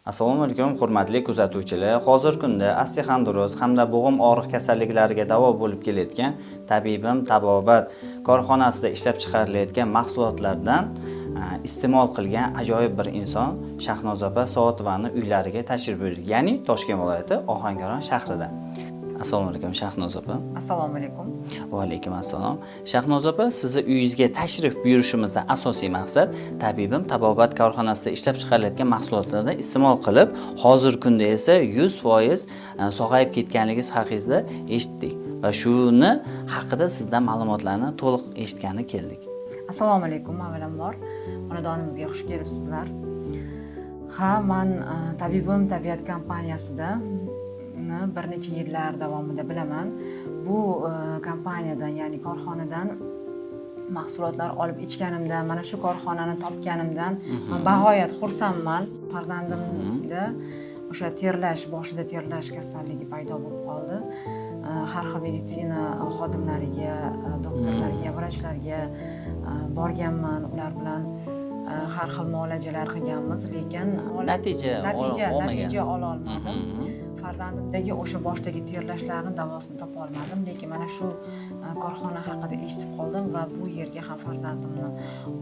Assalomu alaykum, hurmatli kuzatuvchilar. Hozirgi kunda osteoxondroz hamda bo'g'im og'riq kasalliklariga davo bo'lib kelayotgan Tabibim tabobat korxonasida ishlab chiqarilayotgan mahsulotlardan iste'mol qilgan ajoyib bir inson Shahnoza opa Soatovani uylariga tashrif buyurdik. Ya'ni Toshkent viloyati, Ohangaron shahrida. Assalomu alaykum, Shahnoza opa. Assalomu alaykum. Va alaykum assalom. Shahnoza opa, sizni uyingizga tashrif buyurishimizdan asosiy maqsad Tabibim tabobat korxonasida ishlab chiqarilayotgan mahsulotlardan iste'mol qilib, hozirgi kunda esa 100% sog'ayib ketganligingiz haqingizda eshitdik va shuni haqida sizdan ma'lumotlarni to'liq eshitgani keldik. Assalomu alaykum avvalambor. Xonadonimizga xush kelibsizlar. Ha, man Tabibim tabiat kompaniyasida bir necha yillar davomida bilaman. Bu kompaniyadan, ya'ni korxonadan mahsulotlar olib ichganimdan, mana shu korxonani topganimdan man bag'oyat xursandman. Farzandimda o'sha terlash, boshida terlash kasalligi paydo bo'lib qoldi. Har xil meditsina xodimlariga, doktorlarga, vrachlarga borganman. Ular bilan har xil muolajalar qilganmiz, lekin Natija natija olmagansiz. Natija ololmadim. Farzandimdagi o'sha boshdagi terlashlarni davosini topa olmadim, lekin mana shu korxona haqida eshitib qoldim va bu yerga ham farzandimni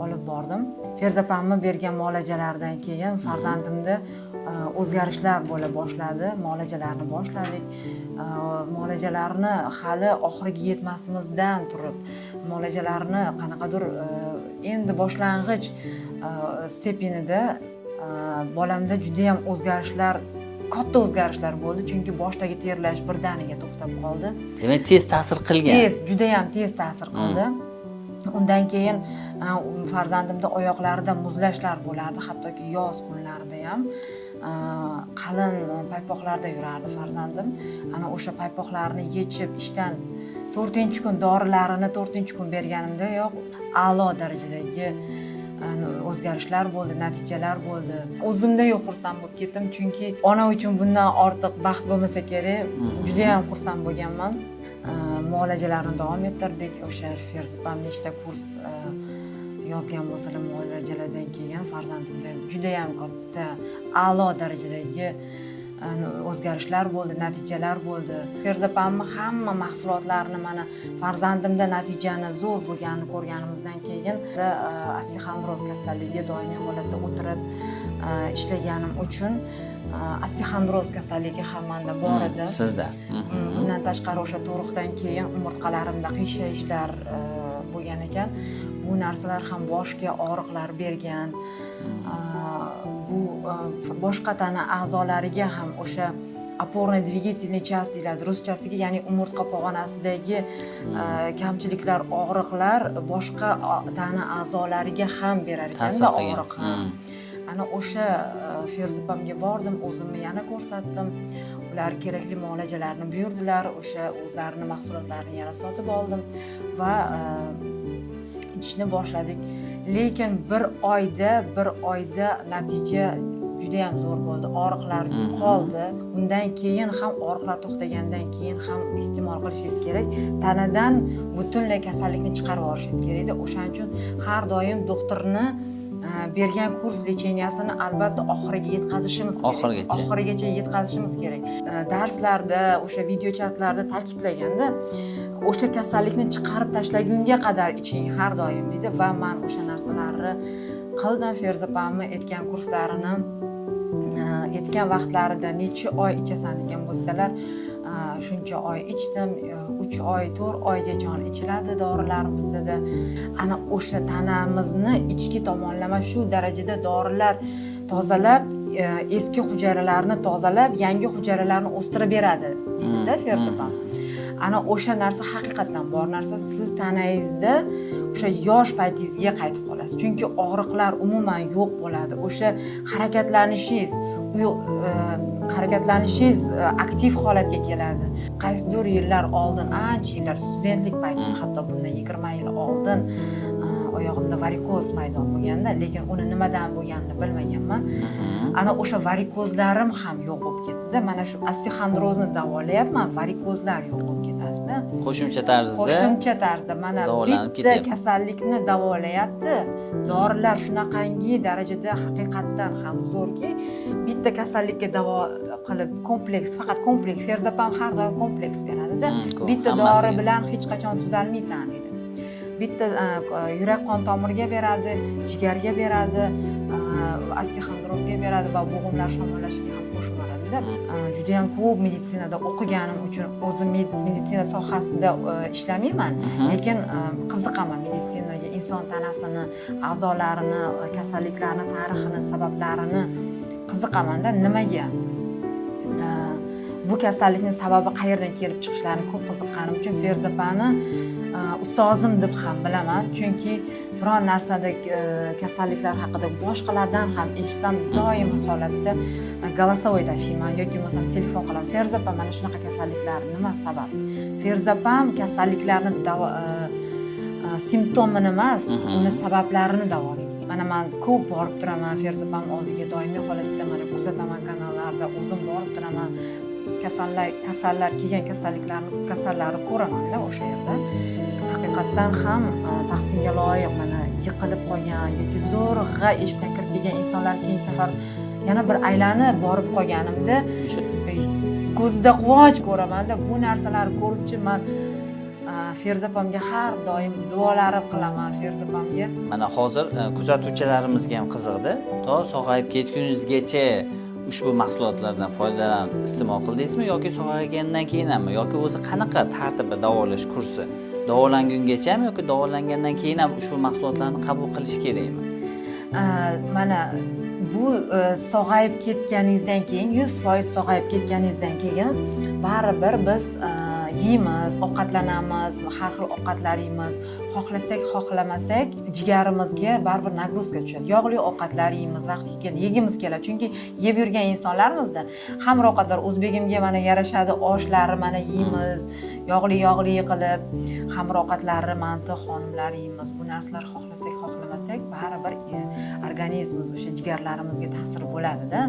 olib bordim. Ferzapamni bergan muolajalaridan keyin farzandimda o'zgarishlar bo'la boshladi. Muolajalarni boshladik. Muolajalarni hali oxiriga yetmasimizdan turib, muolajalarni qanaqadir endi boshlang'ich степень ida bolamda judayam o'zgarishlar, katta o'zgarishlar bo'ldi, chunki boshdagi terlash birdaniga to'xtab qoldi. Demak, tez ta'sir qilgan. Tez, judayam tez ta'sir qildi. Undan keyin farzandimda oyoqlarida muzlashlar bo'lardi, hattoki yoz kunlarida ham qalin paypoqlarda yurardi farzandim. Ana o'sha paypoqlarni yechib, ishdan to'rtinchi kun, dorilarini to'rtinchi kun berganimdayoq a'lo darajadagi o'zgarishlar bo'ldi, natijalar bo'ldi. O'zimda yo'q xursand bo'lib ketdim, chunki ona uchun bundan ortiq baxt bo'lmasa kerak. Judayam xursand bo'lganman. Muolajalarni davom ettirdik. O'sha Ferzipam nechta kurs yozgan bo'lsalar, muolajalardan keyin farzandimda judayam katta, a'lo darajadagi o'zgarishlar bo'ldi, natijalar bo'ldi. Ferzapamni hamma mahsulotlarini, mana farzandimda natijani zo'r bo'lganini ko'rganimizdan keyin osteoxondroz kasalligi, doimiy holatda o'tirib ishlaganim uchun osteoxondroz kasalligi ham manda bor edi. Sizda. Bundan tashqari, o'sha tug'ruqdan keyin umurtqalarimda qiyshayishlar bo'lgan ekan. Bu narsalar ham boshga og'riqlar bergan. Bu boshqa tana a'zolariga ham, o'sha опорно двигательный часть deyiladi ruschasiga, ya'ni umurtqa pog'onasidagi kamchiliklar, og'riqlar boshqa tana a'zolariga ham berar Ta'sir ekanda qilgan. og'riq. Ha. Ana o'sha Ferzipamga bordim, o'zimni yana ko'rsatdim. Ular kerakli muolajalarni buyurdilar. O'sha o'zlarini mahsulotlarini yana sotib oldim va ichishni boshladik. Lekin bir oyda natija judayam zo'r bo'ldi. Og'riqlar qoldi. Undan keyin ham, og'riqlar to'xtagandan keyin ham iste'mol qilishingiz kerak. Tanadan butunlay kasallikni chiqarib yuborishingiz kerakda. O'shaning uchun har doim doktorni bergan kurs лечения sini albatta oxiriga yetkazishimiz kerak. Oxirigacha. Oxirigacha yetkazishimiz kerak. Darslarda, o'sha video chatlarda ta'kidlaganda, o'sha kasallikni chiqarib tashlagunga qadar iching har doim, deydi va man o'sha narsalarni qildim. Ferzapamni aytgan kurslarini aytgan vaqtlarida necha oy ichasan degan bo'lsalar, shuncha oy ichdim. 3 oy, 4 oygacha ichiladi dorilar bizada. Ana o'sha tanamizni ichki tomonlama shu darajada dorilar tozalab, eski hujayralarni tozalab, yangi hujayralarni o'stirib beradi, deydida Ferzapam. Ana o'sha narsa haqiqatdan bor narsa. Siz tanangizda o'sha yosh paytingizga qaytib qolasiz, chunki og'riqlar umuman yo'q bo'ladi. O'sha harakatlanishingiz aktiv holatga keladi. Qaysidir yillar oldin, ancha yillar, studentlik paytimda, hatto bundan 20 yil oldin oyog'imda varikoz paydo bo'lganda, lekin uni nimadan bo'lganini bilmaganman. Ana o'sha varikozlarim ham yo'q bo'lib ketdida. Mana shu osteoxondrozni davolayapman, varikozlar yo'q bo'lib ketadida. Qo'shimcha tarzda. Qo'shimcha tarzda mana davolanib bitta ketyapti. Kasallikni davolayapti. Dorilar shunaqangi darajada haqiqatdan ham zo'rki, bitta kasallikka davo qilib kompleks, faqat kompleks, Ferzapam har doim kompleks beradida. Bitta dori hammasiga. Bilan hech qachon tuzalmaysan deydi. Bitta yurak qon tomirga beradi, jigarga beradi, osteoxondrozga beradi va bo'g'imlar shamollashiga ham qo'shib yuboradida. Judayam ko'p meditsinada o'qiganim uchun o'zim meditsina sohasida ishlamayman, lekin qiziqaman meditsinaga, inson tanasini, a'zolarini, kasalliklarni tarixini, sabablarini qiziqamanda. Nimaga bu kasallikni sababi qayerdan kelib chiqishlarini ko'p qiziqqanim uchun Ferzapani ustozim deb ham bilaman, chunki biron narsada kasalliklar haqida boshqalardan ham eshitsam, doim holatda голосовой tashiyman yoki bo'lmasam telefon qilaman: "Ferzapa, mana shunaqa kasalliklar nima sabab?" Ferzapam kasalliklarni davo simptomini emas, uni sabablarini davolaydi. Mana man ko'p borib turaman Ferzapam oldiga, doimiy holatda mana kuzataman kanallarda, o'zim borib turaman, kasallar kelgan, kasalliklarni, kasallarni ko'ramanda o'sha yerda. Haqiqatdan ham tahsinga loyiq. Mana yiqilib qolgan yoki zo'rg'a eshikdan kirib kelgan insonlar, keyingi safar yana bir aylanib borib qolganimda O'sha ko'zida quvonch ko'ramanda. Bu narsalarni ko'ribchi man Ferzapamga har doim duolarim qilaman Ferzapamga. Mana hozir kuzatuvchilarimizga ham qiziqdi. To sog'ayib ketguningizgacha ushbu mahsulotlardan foydalanib iste'mol qildingizmi yoki sog'aygandan keyin hammi, yoki o'zi qanaqa tartibi davolash kursi? Davolangungachami yoki davolangandan keyin ham ushbu mahsulotlarni qabul qilish kerakmi? Mana bu sog'ayib ketganingizdan keyin, 100% sog'ayib ketganingizdan keyin baribir biz yeymiz, ovqatlanamiz, har xil ovqatlar yeymiz. Xohlasak, xohlamasak jigarimizga baribir нагрузка tushadi. Yog'li ovqatlar yeymiz, vaqti kelganda yegimiz keladi, chunki yeb yurgan insonlarmizda. Xamir ovqatlar o'zbegimga mana yarashadi, oshlari mana yeymiz yog'li yog'li qilib, xamir ovqatlari, manti, xonimlar yeymiz. Bu narsalar xohlasak, xohlamasak baribir organizmimiz, o'sha jigarlarimizga ta'sir bo'ladida.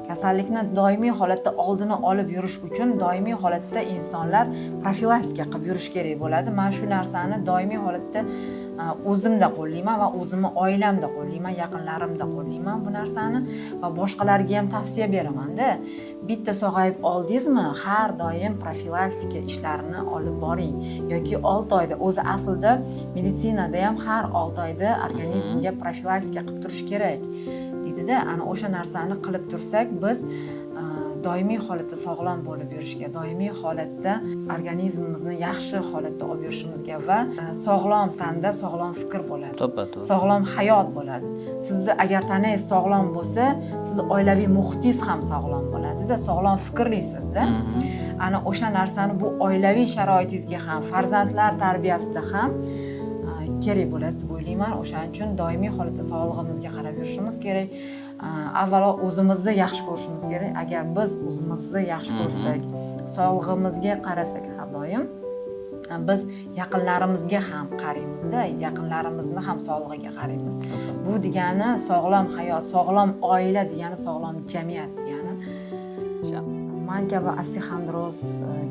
Kasallikni doimiy holatda oldini olib yurish uchun doimiy holatda insonlar profilaktika qilib yurish kerak bo'ladi. Man shu narsani doimiy holatda o'zimda qo'llayman va o'zimni oilamda qo'llayman, yaqinlarimda qo'llayman bu narsani va boshqalarga ham tavsiya beramanda. Bitta sog'ayib oldingizmi, har doim profilaktika ishlarini olib boring yoki 6 oyda, o'zi aslida meditsinada ham har 6 oyda organizmga profilaktika qilib turish kerak deydida. Ana o'sha narsani qilib tursak, biz doimiy holatda sog'lom bo'lib yurishga, doimiy holatda organizmimizni yaxshi holatda olib yurishimizga va sog'lom tanda sog'lom fikr bo'ladi, To'ppa to'g'ri. Sog'lom hayot bo'ladi. Sizni agar tanangiz sog'lom bo'lsa, sizni oilaviy muhitingiz ham sog'lom bo'ladida, sog'lom fikrliysizda. Ana o'sha narsani bu oilaviy sharoitingizga ham, farzandlar tarbiyasida ham kerak bo'ladi deb o'ylayman. O'shaning uchun doimiy holatda sog'lig'imizga qarab yurishimiz kerak. Avvalo o'zimizni yaxshi ko'rishimiz kerak. Agar biz o'zimizni yaxshi ko'rsak, sog'lig'imizga qarasak, har doim biz yaqinlarimizga ham qaraymizda, yaqinlarimizni ham sog'lig'iga qaraymiz. Bu degani sog'lom hayot, sog'lom oila degani sog'lom jamiyat degani. Man kabi osteoxondroz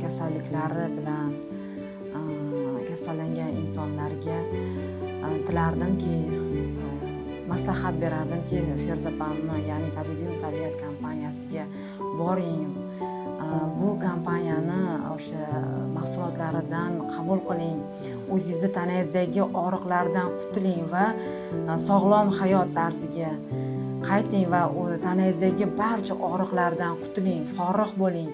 kasalliklari bilan kasallangan insonlarga tilardimki, maslahat berardimki, Ferzapamni, ya'ni Tabibim tabiat kompaniyasiga boring. Bu kompaniyani o'sha mahsulotlaridan qabul qiling, o'zingizni tanangizdagi og'riqlardan qutuling va sog'lom hayot tarziga qayting va u tanangizdagi barcha og'riqlardan qutuling, forig' bo'ling.